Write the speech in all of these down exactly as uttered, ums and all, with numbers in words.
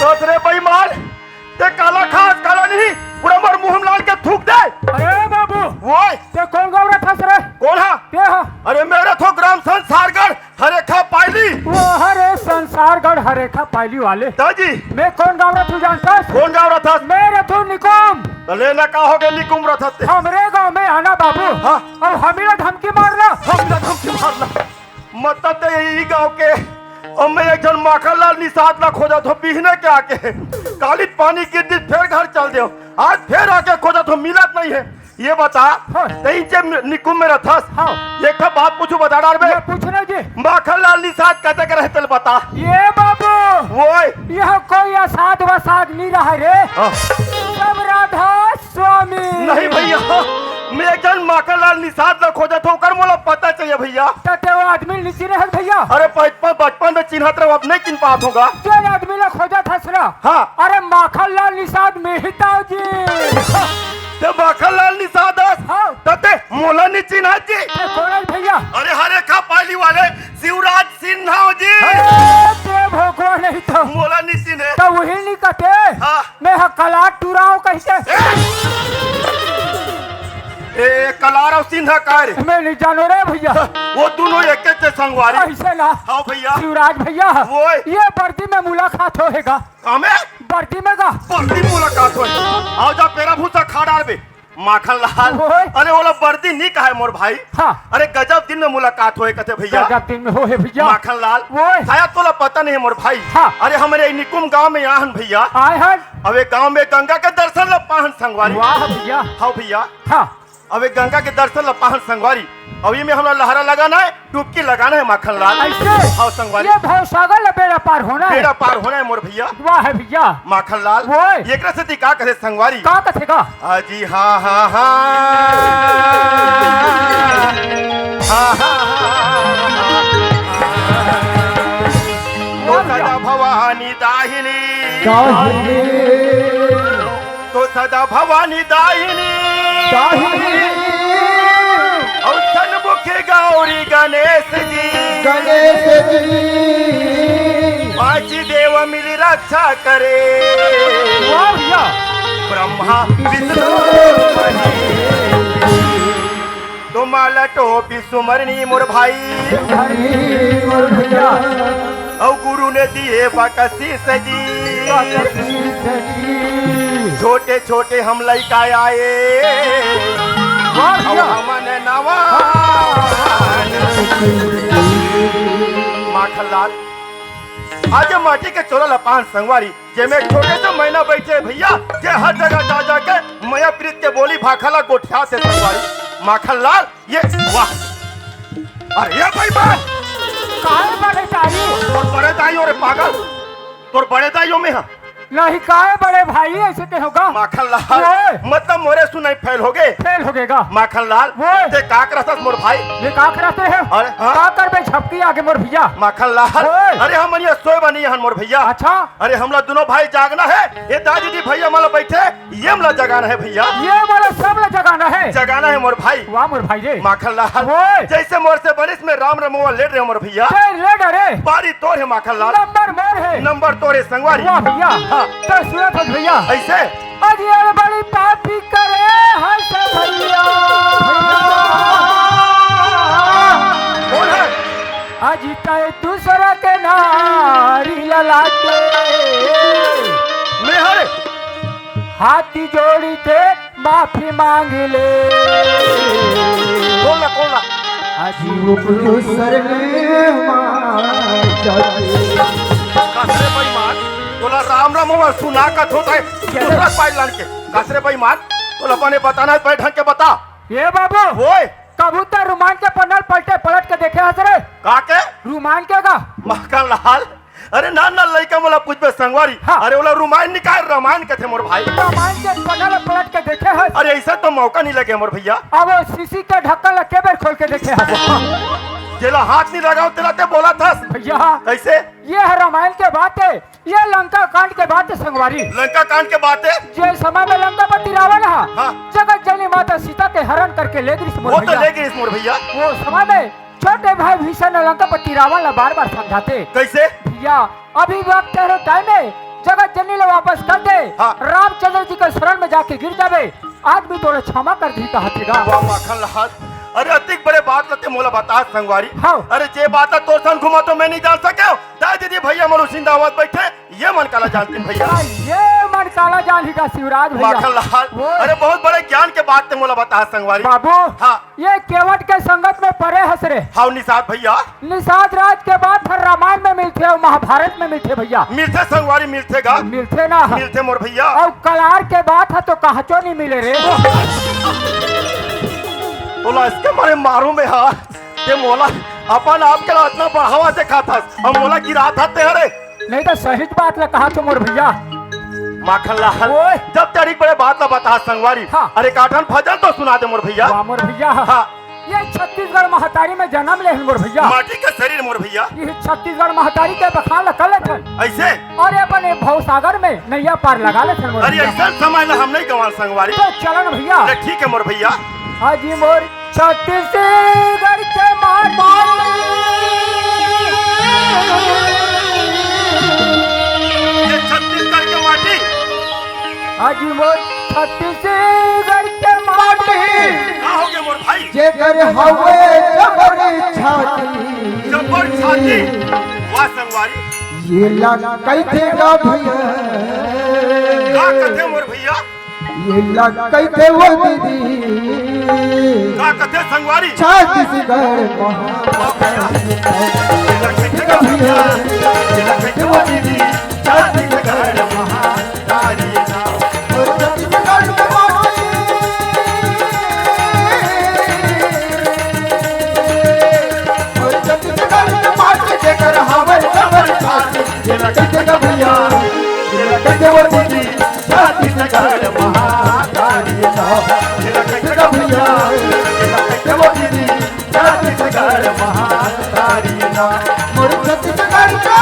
बस रे बेईमान, ते काला खास काला नहीं, पूरा मोर मुंह में लान के थूक दे। अरे बाबू, ओए, ते कोन गाँव रथस रे? कोन हा? ते हा? अरे मेरे तो ग्राम संसारगढ़ हरेखा पायली। वो हरे संसारगढ़ हरेखा पायली वाले। दाजी। मैं कोन गाँव रथू जानथस? कोन गाँव रथस? मेरे तो निकुम। त ले ना का हो गे निकुम रथस ते? हमरे गाँव में आना बाबू। हाँ। अउ हमी ला धमकी मारना। हमी ला धमकी मारना। मतलब ते ई गाँव के, अउ मैं एक झन माखन लाल निषाद ला खोजत हो बिहने के आके। काली पानी गिर दिस फेर घर चल देव। आज फेर आके खोजत हो मिलत नहीं है। ये बता, हाँ। तैं जे निकुम में रथस, हाँ। एक ठा बात पूछू बता डारबे। ये पूछना जी। माखन लाल निषाद कते के रहे तेला बता। ये बाबू। ओए। यह कोई असाध वसाध नहीं रहा रे। हाँ। सब राधा स्वामी। नहीं भैया, मैं एक झन माखन लाल निषाद ला खोजत हो, ओकर मोला पता चाहिए भैया। त ते वो आदमी ला नहीं चिन्हे हस भैया? अरे बचपन, बचपन में चिन्हत रहो, अब नहीं चिन्ह पात होगा। जे आदमी ला खोजत हस ना। हाँ। अरे माखन लाल निषाद मेहता जी। ते माखन लाल निषाद हस? हाँ। त ते मोला नहीं चिन्हत जी। ते कोन हस भैया? अरे हरेखा पायली वाले शिवराज सिन्हा जी। अरे ते भोकवा नहीं तो। मोला नहीं चिन्हे। त उही नहीं कथे। हाँ। मैं ह कलार टूरा हूँ कहिके। ए, कलार अउ सिन्हा का रे? मैं नहीं जानो रे भैया। वो दोनों एक एक के संगवारी। ऐसे ना। हाँ भैया। शिवराज भैया। ओए। ये बर्दी में मुलाकात होहे गा। कामे? बर्दी में गा। बर्दी मुलाकात होहे। आओ जा पेरा भूसा खा डारबे। माखन लाल। ओए। अरे ओला बर्दी नहीं कहे मोर भाई। हाँ। अरे गजब दिन में मुलाकात होहे कथे भैया। गजब दिन में होहे भैया। माखन लाल। ओए। शायद तोला पता नहीं है मोर भाई। हाँ। अरे हमरे निकुम गांव में आहन भैया। आए हन। अबे गांव में गंगा के दर्शन ला पाहन संगवारी। वाह भैया। हाँ भैया। हाँ। अबे गंगा के दर्शन ला पाहन संगवारी। अभी में हमला लहरा लगाना है, डुबकी लगाना है माखन लाल। ऐसे? हाँ संगवारी। ये भवसागर ला बेड़ा पार होना है। बेड़ा पार होना है मोर भैया। वाह है भैया। माखन लाल। ओए। एकरा सेती का कथे संगवारी? का कथे का? अजी हा हा हा। हा हा हा। तो सदा भवानी दाहिनी। दाहिनी। तो सदा भवानी दाहिनी। दाहिनी। अउ सन्मुख गौरी गणेश जी। गणेश जी। पांच देव मिली रक्षा करे। वाह भैया। ब्रह्मा विष्णु महेश। तो माला टोपी सुमरनी मोर भाई। सुमरनी मोर भैया। अउ गुरु ने दिए बकसीस जी। बकसीस जी। छोटे छोटे हम लइका आए। वाह अउ भैया। हमन नवा। माखन लाल, आज माटी के चोला ला पाहन संगवारी, जेमे एक छोटे से मैना बैठे हे भैया, जे हर जगह जा जा के मया प्रीत के बोली भाखा ला गोठियाथे संगवारी। माखन लाल, ये वाह। अरे ये बेईमान। काहे बड़े दाई? तोर बड़े दाई हो रे पागल। तोर बड़े दाई हो मैं हा। नहीं काहे बड़े भाई ऐसे कहे होगा? माखन लाल, ओए। मतलब मोरे सुनाई फेल हो गे। फेल हो गेगा। माखन लाल, ओए। ते का करथस मोर भाई? ये का करथे है? अरे हाँ। का करबे झपकी आगे मोर भैया? माखन लाल, ओए। अरे हमन ये सोए बनी हन मोर भैया। अच्छा। अरे हमला दोनों भाई जागना है। ये दादी जी भैया मला बैठे, ये मला जगाना है भैया। ये मला सब ला जगाना है। जगाना है मोर भाई। वाह मोर भाई रे। माखन लाल, ओए। जैसे मोर से बनिस में राम रमवा लेट रहे मोर भैया। ते लेट रे। बारी तोर है माखन लाल। नंबर मोर है। नंबर तोर है संगवारी। वाह भैया। हाँ। तो सुनत हो भैया। ऐसे? अरे बड़ी पापी करे हंस भैया। कौन है? अजी तय दूसरा के नारी लला के। मैं हरे। हाथी जोड़ी थे माफी मांग ले। कौन ला, कौन ला? अजी वो दूसर में मार जाते। कसरे बेईमान, तोला राम राम हुआ सुना का थोता है। दूसरा पाइल लान के। कसरे बेईमान, तोला बने बताना है, बैठ ढंग के बता। ये बाबू। ओए। कबूतर रुमान के पन्ना ल पलटे पलट के देखे हस रे? का के? रुमान के गा? माखन लाल, अरे ना ना लइका मोला पूछबे संगवारी। हाँ। अरे ओला रुमायन निकाल, रामायन कथे मोर भाई। रामायन के पन्ना ल पलट के देखे हस? अरे ऐसा तो मौका नहीं लगे मोर भैया। अब वो शीशी के ढक्कन ल के बेर खोल के देखे हस? जेला हाथ नहीं लगाओ तेला ते बोलथस। भैया। कैसे? ये है रामायन के बात है। ये लंका कांड के बात है संगवारी। लंका कांड के बात है? जे समय में लंकापति रावण हा, हाँ। जगत जननी माता सीता के हरण करके ले गिरिस मोर वो तो भैया। ले गिरिस मोर भैया। वो समय में छोटे भाई भीषण ने लंकापति रावण ला बार-बार समझाते। कैसे? भैया, अभी वक्त है टाइम है, जगत जननी ले वापस कर दे। हाँ। रामचंद्र जी के शरण में जाके गिर जाबे, आज भी तोला क्षमा कर दी कहत हे गा। वाह माखन लाल, अरे अतिक बड़े बात ल ते मोला बतात संगवारी। हाँ। अरे जे बात ल तोर संग घुमा तो मैं नहीं जान सके। दाई दीदी भैया मन उसिंदा आवत बैठे, ये मन काला जानती भैया। हाँ, ये मन काला जान ही का शिवराज भैया। माखन लाल, वो अरे बहुत बड़े ज्ञान के बात ते मोला बतात संगवारी। बाबू। हाँ। ये केवट के संगत में परे हस रे। हाँ निषाद भैया। निषाद राज के बात हर रामायण में मिलथे अउ महाभारत में मिलथे भैया। मिलथे संगवारी, मिलथे गा। मिलथे ना। मिलथे मोर भैया। अउ कलार के बात ह तो कहचो नहीं मिले रे। तोला इसके मारे मारू मैं हा। ते मोला अपन आप के ला अतना बढ़ावा देखाथस अउ मोला गिराथस ते हरे। नहीं तो सही बात ला कहा तो मोर भैया। माखन लाल, ओए। जब तरीक बड़े बात ला बतात संगवारी। हाँ। अरे काठन भजन तो सुना दे मोर भैया। वाह मोर भैया। हाँ। ये छत्तीसगढ़ महतारी में जन्म ले हन मोर भैया। माटी के शरीर मोर भैया। ये छत्तीसगढ़ महतारी के बखान ल कर लेथन। ऐसे? अरे अपन ये भवसागर में नैया पार लगा लेथन मोर अरे भैया। ऐसा समय ल हम नहीं गंवान संगवारी। तो चलन भैया। ले ठीक है मोर भैया। अजी मोर छत्तीसगढ़ के माटी। ये छत्तीसगढ़ के माटी। आज मोर छत्तीसगढ़ के माटी। का हो गया मोर भाई? जेकर हवे जबर छाती। जबर छाती। वाह संगवारी। ये ला कहिथे गा भैया। का कथे मोर भैया? ये ला कहिथे वो दीदी। का कथे संगवारी? छत्तीसगढ़ महाकाली। ये ला कहिथे गा भैया। ये ला कहिथे वो दीदी। छत्तीसगढ़ महाकाली। छत्तीसगढ़ महाकाली। छत्तीसगढ़ महाकाली। मोर छत्तीसगढ़ का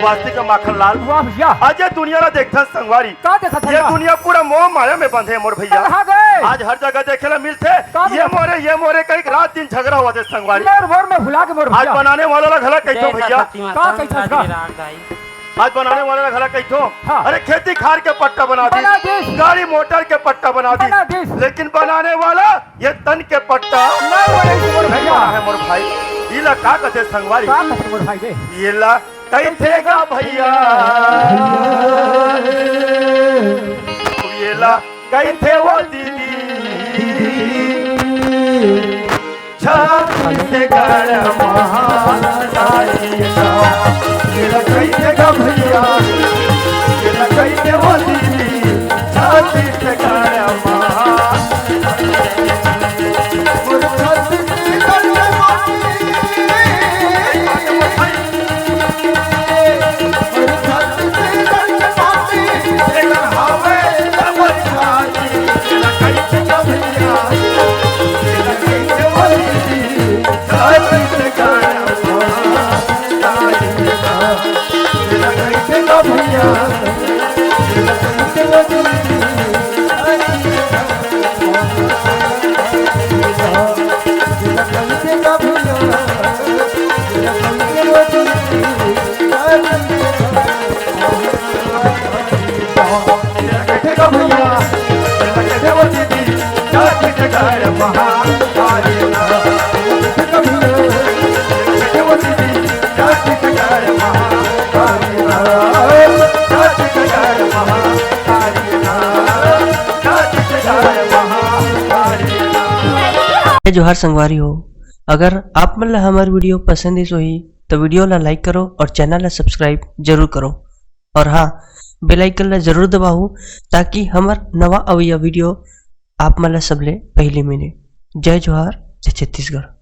वास्तिक माखन लाल। वाह भैया। आज ये दुनिया ला देखथन संगवारी। का देखत हन ये का? दुनिया पूरा मोह माया में बंधे हे मोर भैया। कहाँ गए? आज हर जगह देखे ला मिलथे। का ये मिलथे? मोरे, ये मोरे कहिके रात दिन झगड़ा होवत हे संगवारी। मोर, मोर में भुला के मोर आज भैया। बनाने वाला ला घला कहिथो जय भैया। शक्ति माता, का कहिथस का? राधे राधे दाई। आज बनाने वाला ला घला कहिथो। हाँ। अरे खेती खार के पट्टा बना बना दिस। दिस। गाड़ी मोटर के पट्टा बना दिस। बना दिस। लेकिन बनाने वाला ये तन के पट्टा नहीं बने मोर भैया। बना है मोर भाई। इला का कथे संगवारी? का कथे मोर भाई रे? ये ला कहिथे गा भैया। ये ला कहिथे वो दीदी। छत्तीसगढ़ महाकाली। ये ला कहिथे गा भैया। ये ला कहिथे वो दीदी। छत्तीसगढ़ महाकाली। जोहार संगवारी हो, अगर आप मन ला हमर video पसंद आइस होही, तो video ला like करो और channel ला subscribe जरूर करो। और हाँ, bell icon ला जरूर दबाहू, ताकि हमर नवा अवइया video आप मन ला सबले पहली मिले। जय जोहार, जय छत्तीसगढ़।